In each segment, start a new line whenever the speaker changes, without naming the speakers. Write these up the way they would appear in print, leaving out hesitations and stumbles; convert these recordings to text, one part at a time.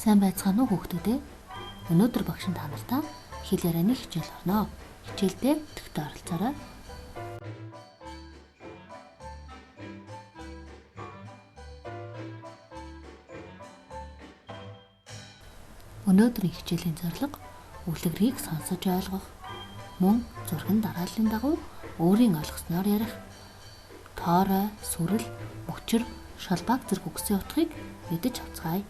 Сайн байцгаана уу хүүхдүүдээ? Өнөөдөр багш нь та нартай хэл ярианы хичээл орно. Хичээлдээ идэвхтэй оролцоорой. Өнөөдрийн хичээлийн зорилго үлгэрийг сонсож ойлгох, мөн зургийн дарааллын дагуу өөрийн ойлгосноор ярих, тоорой, сүрэл, мөчир, шалбааг зэрэг үгсийн утгыг мэдэж авцгаая.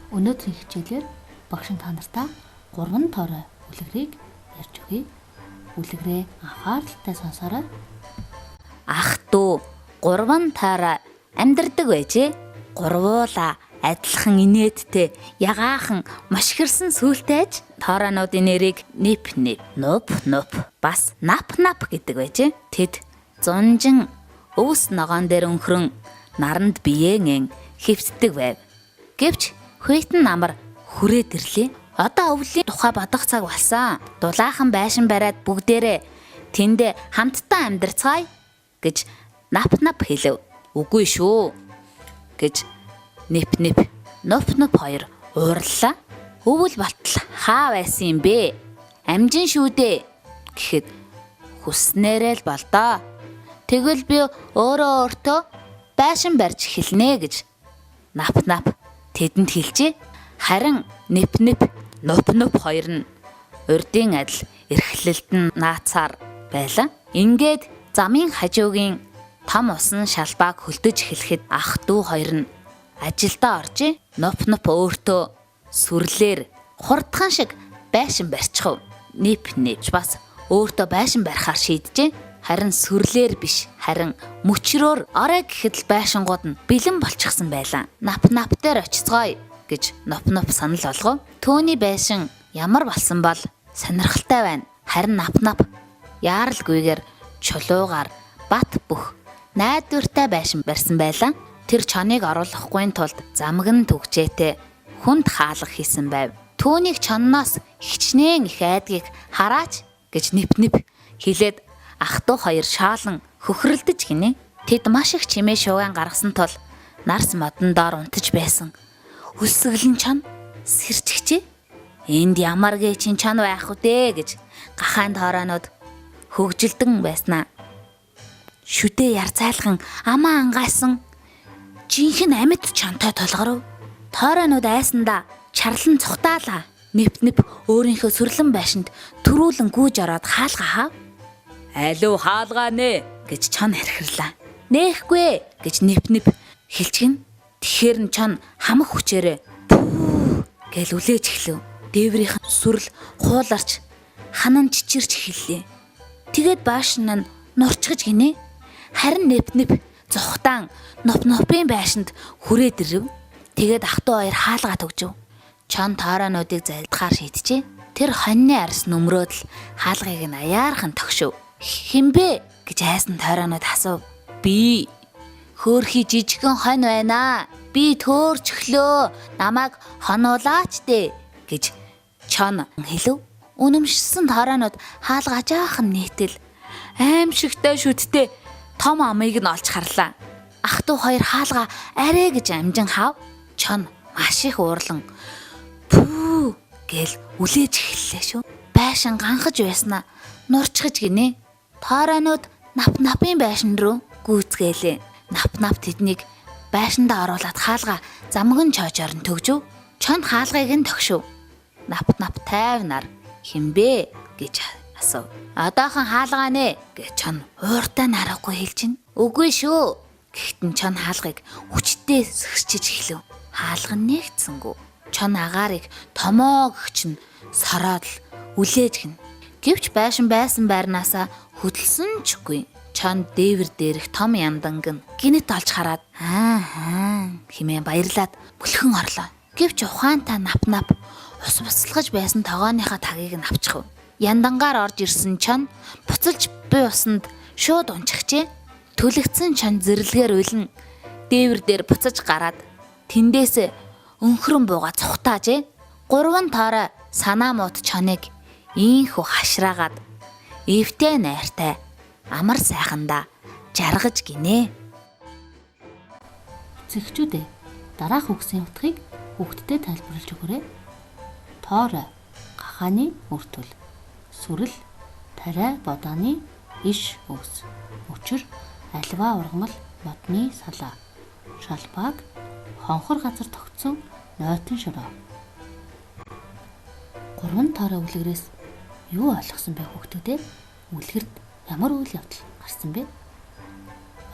Өнөөдрийн хичээлээр багш нь та нартай 3 тоорой үлгэрийг ярьж өгье. Үлгэрээ анхааралтай сонсоорой.
Ах дүү 3 тоорой амьдардаг байжээ. Гурвуулаа адилхан инээдтэй, ягаахан мошхирсан сүултэй аж тооройнуудын нэрийг Нип Нип, Нуп Нуп, бас Нап Нап гэдэг байжээ. Тэд зунжин өвс ногоон дээр өнхрөн наранд биеэн хэвтдэг байв. Гэвч хүйтэн намар хүрээд ирлээ. Одоо өвлийн тухай бодох цаг болсон. Дулаахан байшин бариад бүгдээрээ тэндээ хамтдаа амьдарцгаая гэж Нап Нап хэлэв. Үгүй шүү гэж Нип Нип, Нуп Нуп хоёр уурлаа. Өвөл болтол хаа байсан юм бэ? Амжин шүү дээ гэхэд хүснээрээ л болдоо. Тэгвэл би өөрөө өөртөө байшин барьж эхэлнэ гэж Нап Нап тэдэнд хэлжээ. Харин Нип Нип, Нуп Нуп хоёр нь урдын адил эрхлэлд нь наацаар байлаа. Ингээд замын хажуугийн том усан шалбааг хөлдөж эхлэхэд ах дүү хоёр нь ажилдаа оржээ. Нуп Нуп өөртөө сүрлээр хурдхан шиг байшин барьчихв. Нип Нип бас өөртөө байшин барихаар шийджээ. Харин сүрлээр биш, харин мөчрөөр орой гэхэд л байшингууд нь бэлэн болчихсон байлаа. Нап Нап дээр очицгоё гэж Нуп Нуп санал болгов. Төөний байшин ямар болсон бол сонирхолтой байна. Харин Нап Нап яаралгүйгээр чулуугаар бат бөх найдвартай байшин барьсан байлаа. Тэр чоныг оруулахгүй тулд замган түгжээтэй хүнд хаалга хийсэн байв. Түүнийг чонноос хичнээн их айдгийг хараач гэж Нип Нип хэлээд ах дүү хоёр шаалан хөхрөлдөж гинэ. Тэд маш их чимээ шууган гаргасан тул нарс модон доор унтаж байсан. Өлсгөлэн чон сэрчгчээ. Энд ямар гээчин чон байх вэ гэж гахаан тооройнууд хөгжилдөн байснаа. Шүдэ ярцайлхан амаа ангайсан жинхэнэ амьд чонтой толгоров. Тооройнууд айсандаа чарлан цухтаалаа. Нип Нип өөрийнхөө сүрлэн байшинд төрүүлэн гүйж ороод хаалга хаав. Алив хаалгаа нэ гэж чон хархирлаа. Нээхгүй гэж Нип Нип хэлчихнэ. Тэгэхээр нь чон хамаг хүчээрээ пүү гэл үлээж эхлэв. Дээврийнх нь сүрэл хууларч ханан чичирч эхэллээ. Тэгээд баашин нь нурчгаж гинэ. Харин Нип Нип зухтаан Нуп Нупын байшинд хүрээд ирэв. Тэгээд ах дүү хоёр хаалгаа төгжв. Чон тооройнуудыг залдахаар шийджээ. Тэр хоньны арс нөмрөөд л хаалгыг нь аяархан тогшив. Хинбэ гэж айсан тооройнууд асуув. Би хөөрхий жижигхэн хонь байна. Би төөрчглөө. Намайг хонуулаач дээ гэж чон хэлв. Үнэмшсэн тооройнууд хаалга жаахан нийтэл аимшигтай шүдтэй том амыг нь олж харлаа. Ах дүү хоёр хаалга арай гэж амжин хав. Чон маш их уурлан пүү гэл үлээж эхэллээ шүү. Байшин ганхаж байснаа нурчгаж гинэ. Тооройнууд Нап Напын байшин руу гүйцгээлээ. Нап Нап тэднийг байшиндаа оруулаад хаалга замган чоожоор нь төгжв. Чон хаалгыг нь тогшив. Нап Нап тайвнаар хинбэ гэж асуув. Одоохон хаалгаа нэ гэж чон ууртай нарахгүй хэлж гин. Үгүй шүү. Гэхдээ чон хаалгыг хүчтэй сэгсчиж эхлэв. Хаалга нь нэгдсэнгүү. Чон агаарыг томоо гэгч нь сороод л үлээж гин. Гэвч байшин байсан байрнаасаа хөдөлсөн ч үгүй. Чон дээвэр дээрх том ямданг нь гинэт олж хараад аа хаа хэмээн баярлаад бүлхэн орлоо. Гэвч ухаантай Нап Нап ус буцалгаж байсан тогооныхоо тагийг нь авчихв. Яндангаар орж ирсэн чон буцалж буй усанд шууд унчихжээ. Түлэгдсэн чон зэрлэгээр уйлан дээвэр дээр буцаж гараад тэндээс өнхрөн бууга цухтаажээ. 3 тоорой санаа мууд чоныг ийхүү хашраагаад эвтэй найртай амар сайхандаа жаргаж гинэ.
Эцэгчүүдээ Дараах үгсийн утгыг хүүхдэд тайлбарлаж өгөөрэй. Тоорой гахааны үр төл. Сүрэл тариа бодааны иш өөс. Мөчөр альва ургамал модны салаа. Шалбааг хонхор газар тогтсон нойтон шороо. Гурван тоорой үлгэрээс юу ойлгосон бэ хүүхдүүдээ? Үлгэрт ямар үйл явдал гарсан бэ?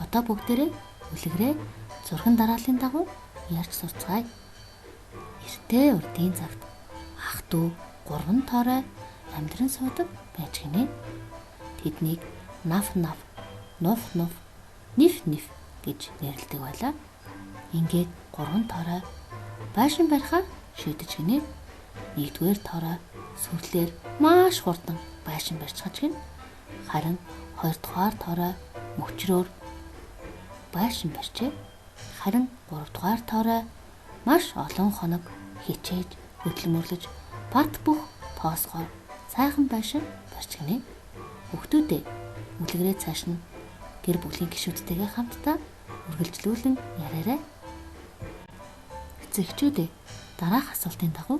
Одоо бүгдээрээ үлгэрээ зурган дарааллын дагуу ярьж сурцгаая. Эртээ урдын цагт ах дүү гурван тоорой амьдран суудаг байж гинэ. Тэднийг наф наф, нуф нуф, ниф ниф гэж нэрлэдэг байлаа. Ингээд гурван тоорой байшин барихаар шийдэж гинэ. Нэгдүгээр тоорой сүрлээр маш хурдан байшин барьж гинэ. Харин хоёрдугаар тоорой мөчрөөр байшин барьжээ. Харин гуравдугаар тоорой маш олон хоног хичээж хөдөлмөрлөж бат бөх тоосгоор сайхан байшин барьж гинэ. Хүүхдүүдээ үлгэрээ цааш нь гэр бүлийн гишүүдтэйгээ хамтдаа үргэлжлүүлэн яриарай. Эцэгчүүдээ дараах асуултын дагуу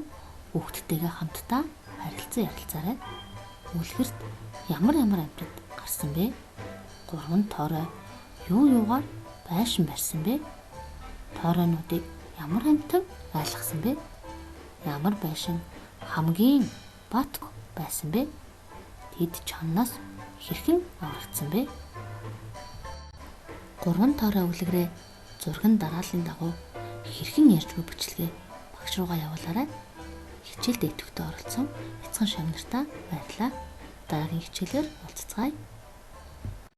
хүүхдтэйгээ хамтдаа харилцан ярилцаарай. Үлгэрт ямар ямар амьтад гарсан бэ? Гурван тоорой юу юугаар байшин барьсан бэ? Тооройнуудыг ямар амьтан айлгсан бэ? Ямар байшин хамгийн бат байсан бэ? Тэд чонноос хэрхэн аврагдсан бэ? Гурван тоорой үлгэрээ зурган дарааллын дагуу хэрхэн ярьж буй бичлэгээ багш руугаа явуулаарай. Хичээлд идэвхтэй оролцсон эцхэн шавнартаа баярлалаа. Дараагийн хичээлээр уулзцгаая.